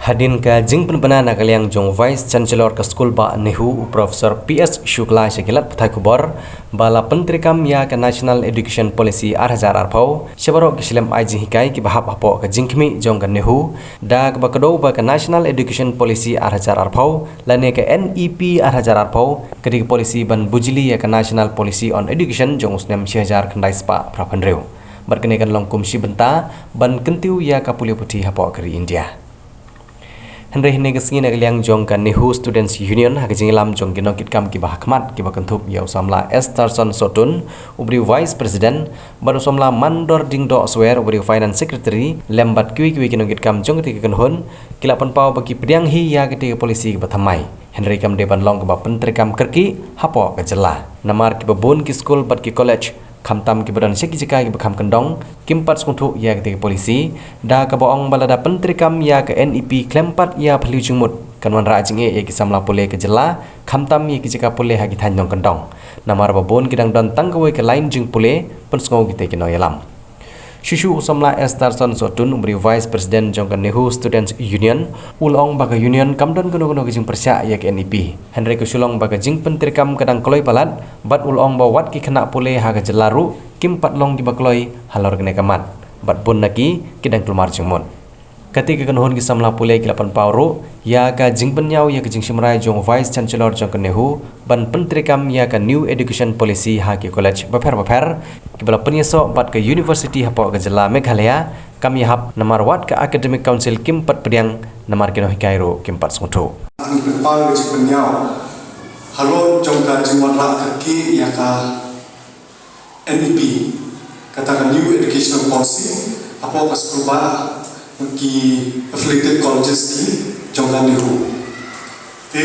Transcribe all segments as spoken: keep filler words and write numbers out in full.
Hadien ka jingpynbna na ka liang jong Vice Chancellor ka skul bah NEHU, u Professor P S Shukla, sha ki lad pathai khubor ba la pyntreikam ïa ka National Education Policy ar hajar arphew sha baroh ki shlem ai jinghikai kiba hap hapoh ka jingkhmih jong ka NEHU, da kaba kdew ba ka National Education Policy ar hajar arphew lane ka N E P ar hajar arphew ka dei ka policy ban bujli ïa ka National Policy on Education jong u snem shi hajar khyndai spah phra phew hynriew. Bad kane kan long kum shi bynta ban kyntiew ïa ka pule puthi hapoh ka ri India. Hynrei hynne ka sngi na ka liang jong ka NEHU Students Union, ha ka jingïalam jong ki nongkitkam kiba ha khmat kiba kynthup ïa u samla Estherson Sohtun, u briew Vice President, bad u samla Mandor Dingdoh Swer, u briew Finance Secretary, lem bad kiwei kiwei ki nongkitkam jong katei ka kynhun, ki la pynpaw ba ki pdiang hi ïa katei ka policy kaba thymmai. Hynrei kam dei ban long kaba pyntreikam kyrkieh hapoh ka jylla, namar kiba bun ki skul bad ki college, khamtam kiba don sha ki jaka kiba kham kyndong, kim pat sngewthuh ïa katei ka policy, da kaba ong ba lada pyntreikam ïa ka N E P khlem pat ïa phylliew jingmut, kan wanrah jingeh ïa ki samla pule ka jylla, khamtam ïa ki jaka pule ha ki thaiñ nongkyndong. Namar ba bun ki dang don tang kawei ka line jingpule, pynsngew kitei ki nongïalam. Shuh shuh u samla Estherson Sohtun, u briew Vice President jong ka NEHU Students Union, u la ong ba ka Union kam don kano kano ka jingpyrshah ïa ka N E P. Hynrei ka shu long ba ka jingpyntreikam ka dang kloi palat, bad u la ong ba wat ki khynnah pule ha ka jylla ruh kim pat long kiba kloi halor kane ka mat, bad bun na ki ki dang kulmar jingmut. Katei ka kynhun ki samla pule ki la pynpaw ruh ïa ka jingpynïaw ïa ka jingshim rai jong u Vice Chancellor jong ka NEHU ban pyntreikam ïa ka New Education Policy ha ki college bapher bapher, kiba la pynïasoh bad ka University hapoh ka jylla Meghalaya, kam ïahap namar wat ka Academic Council kim pat pdiang, namar ki nonghikai ruh kim pat sngewthuh. Ngi pynpaw ïa ka jingpynïaw halor jong ka jingwanrah kyrkieh ïa ka N E P, kata ka New Educational Policy, hapoh ka skulbah, ki affiliated colleges ki jong ka NEHU. Te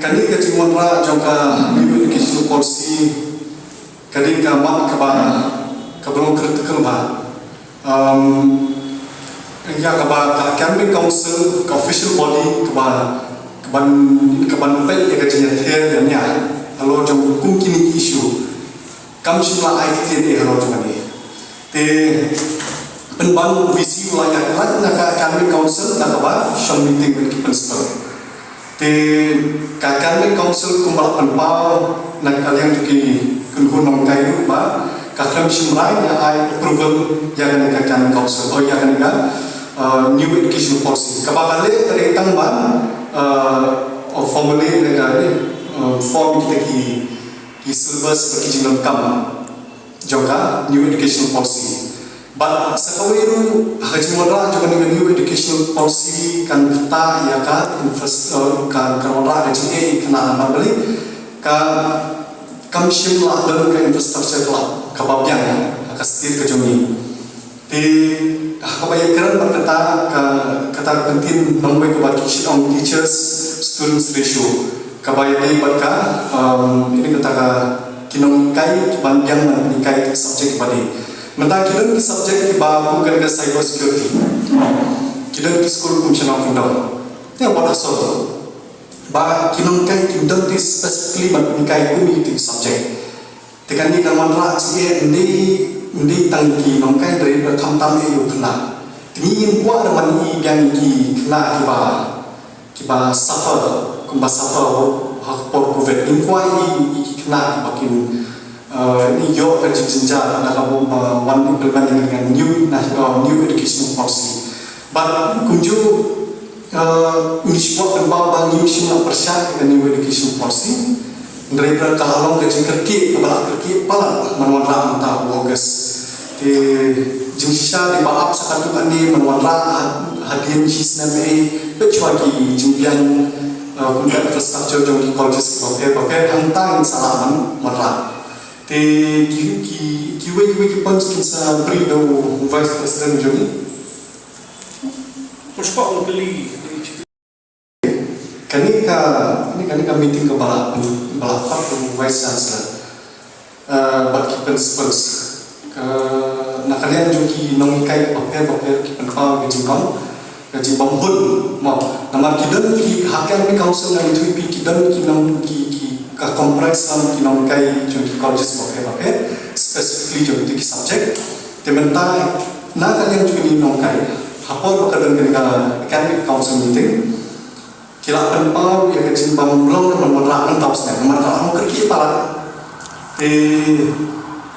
kane ka jingwanrah jong ka New Educational Policy, ka dei ka mat kaba, kaba long critical ba. Um, ïa kaba ka Academic Council, ka official body, kaba, kaban, kaban peit ïa ka jingïather ïa nia halor jong kum kine ki issue. Kam shym la ai ktien ei halor jong kane. Te pynban u V C u la ïaid lait na ka Academic Council da kaba shong meeting bad ki principal. Te ka Academic Council kumba la pynpaw na ka liang jong ki kynhun nonghikai ruh ba ka khlem shim rai ïa ai approval ïa kane ka Academic Council, oh, ïa kane ka, uh, New Education Policy. Kaba ka leh ka dei tang ban, uh, formulate ne ka, uh, form kita ki ki syllabus bad ki jingdonkam jong ka New Educational Policy. Bad sa kawei ruh, ha ka jingwanrah jong kane ka New Educational Policy kan ktah ïa ka infras-, eh, ka, ka wanrah ka jingeh ïa ki khynnah namar balei ka kam shym la don ka infrastructure kaba, kaba biang ha ka state ka jong ngi. Te ha kaba ïakren bad kata ka, kata ka kyntien nongwei kaba ki shu ong teachers students ratio, kaba ïadei bad ka, um, ïadei kata ka ki nonghikai kiban biang ban pynhikai ki subject kiba dei. Mynta ki don ki subject kiba kum ka cyber security. Ki don ki skul kum sha nongkyndong. Te wat hasol ba ki nonghikai kim don te specifically ban pynhikai kum ïa ki subject. Te kane ka wanrah jingeh ym dei, ym dei tang ki nonghikai, hynrei ruh khamtam ïa u khynnah. Te ngi ngim kwah ruh ban i biang ïa ki khynnah kiba, kiba suffer kumba suffer ha ka por covid. Ngim kwah i, i ki khynnah kiba kin, eh, ïoh ka jingjynjar da kaba, eh, wan implement ïa ka new, na, eh, New Education Policy. Bad kumjuh, Uh, ngi shu kwah pynpaw ba ngim shym la pyrshah ïa ka New Education Policy. Hynrei ba ka la long ka jingkyrkieh kaba la kyrkieh palat man wanrah mynta u August. Te jingshisha dei ba ap sa katto katne man wanrah ha-, hadien shisnem ei, peit shuwa ki jingbiang, uh, kum ka infrastructure jong ki colleges kiba pher bapher, hangta ngin sa lah man wanrah. Te ki, ki, kiwei kiwei ki points kin sa brief da u Vice President jong ngi. Kane ka, kane, kane ka meeting kaba la, ba la phah u Vice Chancellor, eh, bad ki principals. Ka, na ka liang jong ki nonghikai bapher bapher ki pynpaw ka jingbam, ka jingbam hun. Mo, namar ki don ki ha Academic Council na ngi tip ki don ki nong ki, ki ka comprise lang ki nonghikai jong ki colleges bapher bapher, specifically jong ki subject. Te mynta na ka liang jong ki nonghikai Ha por ba ka don kane ka academic council meeting, ki la pynpaw ïa ka jingbym long ban wanrah nangta u snem namar ka la long kyrkieh palat. Te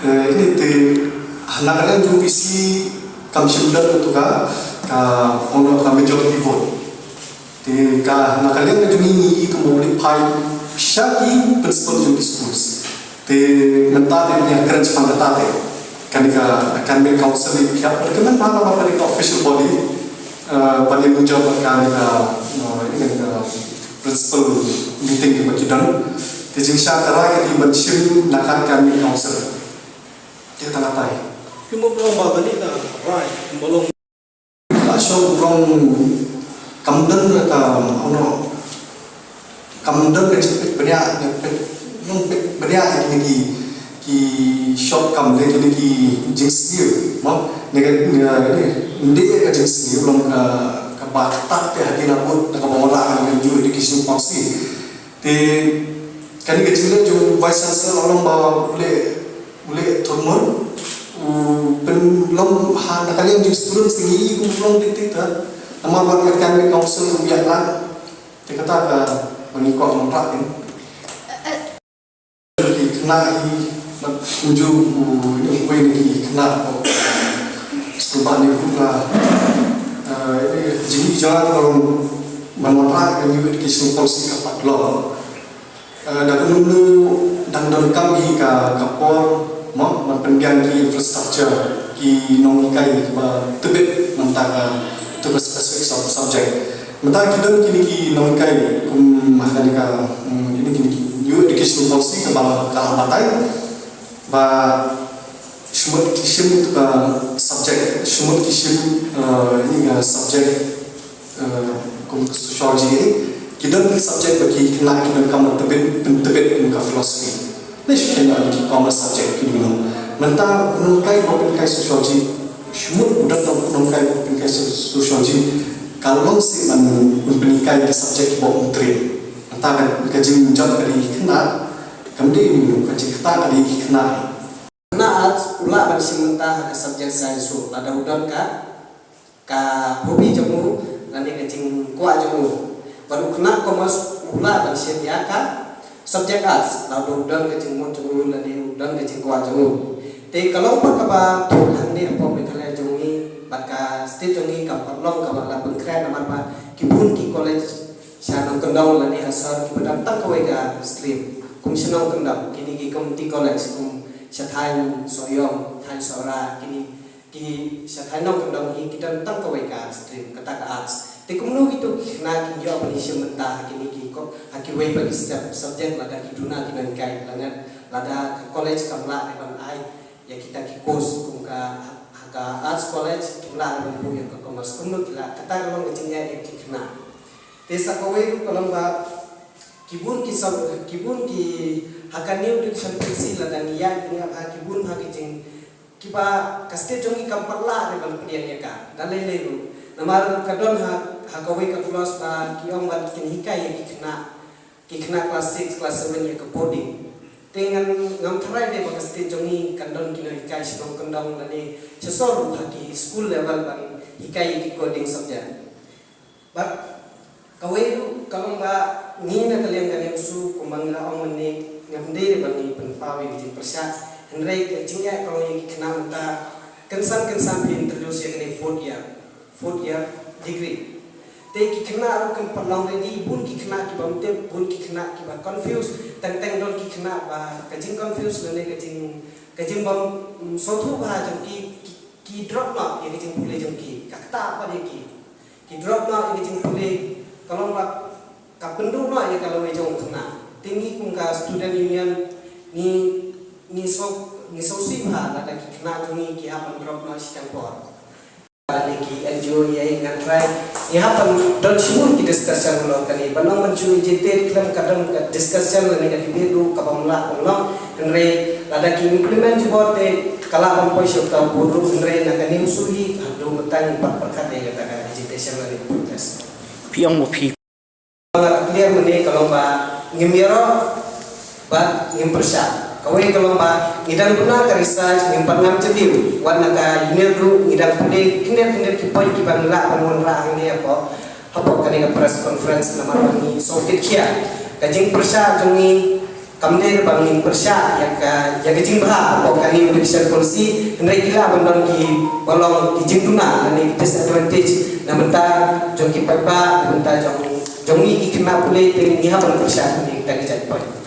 eh, ine te na ka liang jong U V C kam shim don ïa ka, ka, ono, ka majority vote. Te ka, na ka liang ka jong ngi, ngi i kumba u leh phai sha ki principal jong ki schools. Te mynta te ngi ïa kren shaphang kata te kane ka academic council i khiah bad kane ka, kane ka official body, eh, ban ïa nujor bad kane ka, eh, kane ka principal meeting kaba ki don. Te jingshah ka rai ka dei ban shim na ka academic council. Te tang katai. Ki mo ba ba ni da rai, mo long. Ba shu long kam don ka, ono, kam don ka jingpeit bniah, peit, nong peit bniah ïa kine ki, ki shortcome ne kine ki jingsniew, mo, ne ka, ne ka, ne, ne ka jingsniew long ka, kaba tat te ha kine bad na kaba wanrah ka New Education Policy. Te kane ka jingleh jong u Vice Chancellor long ba u leh, u leh thurmur, u pynlong ha na ka liang jong students te ngi u long dictator. Namar ba ka academic council u ïa lad. Te kata kaba ngi kwah ban rah pyn. Ki khynnah hi, bad kumjuh u, u wei na ki khynnah ko. Skulbah ne ruh la, eh, jingïohi jong nga ka long ban wanrah ka New Education Policy ka pat long. Eh, da kumno dang donkam hi ka, ka por, mo, ban pynbiang ki infrastructure, ki nonghikai kiba tbit mynta ka, to ka specific sub-, subject. Mynta ki don kine ki nonghikai kum ha kane ka, hmm, kine, kine ki New Education Policy kaba ka la batai. Ba shu mut ki shim to ka subject, shu mut ki shim, eh, kine ka subject eh, kum ka sociology, ki don ki subject ba ki khynnah ki donkam ban tbit, pyntbit kum ka philosophy. Lei shu khynnah ki commerce subject ki dei nong. Mynta nonghikai ba pynhikai sociology, shu mut u don nonghikai ba pynhikai so-, sociology, ka long seh ban pynhikai ki subject ba um trei. Mynta ka, ka jingjot ka dei khynnah, kam dei nong, ka jingkata ka dei khynnah. Khynnah arts u lah ban shim mynta ha ka subject science ruh, lada u don ka ka hobby jong u lane ka jingkwah jong u. Bad u khynnah commerce u lah ban shim ïa ka subject arts lada u don ka jingmut jong u lane u don ka jingkwah jong u. Te ka long pat kaba thuh hangne hapoh Meghalaya jong ngi bad ka state jong ngi kam pat long kaba la pynkhreh namar ba ki bun ki college sha nongkyndong lane ha sor kiba don tang kawei ka stream. Kum sha nongkyndong kine ki community college kum sha thaiñ Sohiong, thaiñ Sohra, kine ki sha thaiñ nongkyndong hi ki don tang kawei ka stream, kata ka arts. Te kumno kito ki khynnah kin ïoh ban ïashim bynta ha kine ki ko-, ha kiwei pat ki step subject lada ki duna ki nonghikai, lada, lada ka college kam lah ban ai ïa kita ki course kum ka ha, ha ka arts college kim lah ban buh ïa ka commerce, kumno ki lah, kata ka long ka jingeh ïa ki khynnah. Te sa kawei ruh ka long ba ki bun ki sa, ki bun ki ha ka New Education Policy lada ngi ïa, ngi ïa ha ki bun ha ki jing kiba ka state jong ngi kam pat lah re ban pdiang ïa ka da lei lei ruh. Namar ka don ha, ha kawei ka clause ba ki ong ba kin hikai ïa ki khynnah, ki khynnah class six, class seven ïa ka coding. Te ngan, ngam tharai de ba ka state jong ngi kan don ki nonghikai sha nongkyndong lane sha sor ruh ha ki school level ban hikai ïa ki coding subject. Bad kawei ruh ka long ba ngi na ka liang ka NEHUSU kumba ngi la ong mynne ngam dei re ba ngi pynpaw ïa ka jingpyrshah. Hynrei ka jingeh ka long ïa ki khynnah mynta kynsan kynsan phi introduce ïa kane fourth year, fourth year degree. Te ki khynnah ruh kim pat long ready, bun ki khynnah kiba mtip, bun ki khynnah kiba confuse, teng teng don ki khynnah ba ka jingconfuse lane ka jing, ka jingbym, mm, sngewthuh bha jong ki, ki, ki drop noh ïa ka jingpule jong ki, ka ktah pat ïa ki. Ki drop noh ïa ka jingpule, ka long ba ka pynduh noh ïa ka lawei jong u khynnah. Te ngi kum ka student union ngi, ngi sngewsih, ngi sngewsih bha lada ki khynnah jong ngi ki hap ban drop noh shiteng por. Lane ki N G O ïa ngan try ngi hap ban don shibun ki discussion halor kane. Ban ong ban shu ïa jingtip khlem ka don ka discussion lane ka debate ruh ka bym lah ban long. Hynrei lada ki implement jubor te ka lah ban poi sha uta u bor ruh, hynrei na ka NEHUSU hi haduh mynta ngim pat pyrkhat ïa kata ka agitation lane ka protest. Phi ong ba phi. Ba nga clear mynne ka long ba ngim ïaroh bad ngim pyrshah. Kawei ka long ba ngi dang duna ka research, ngim pat ngam jylliew. Wat na ka UNED ruh ngi dang pule khyndiat khyndiat ki point kiba ngi lah ban wanrah hangne hapoh, hapoh kane ka press conference namar ba ngi sngewthuh khia. Ka jingpyrshah jong ngi kam dei ba ngin pyrshah ïa ka, ïa ka jingbha hapoh kane ka education policy, hynrei ki lah ban don kiba long ki jingduna lane ki disadvantage na bynta jong ki paidbah, na bynta jong, jong ngi ki khynnah pule, te ngi hap ban pyrshah kine kita ki jait point.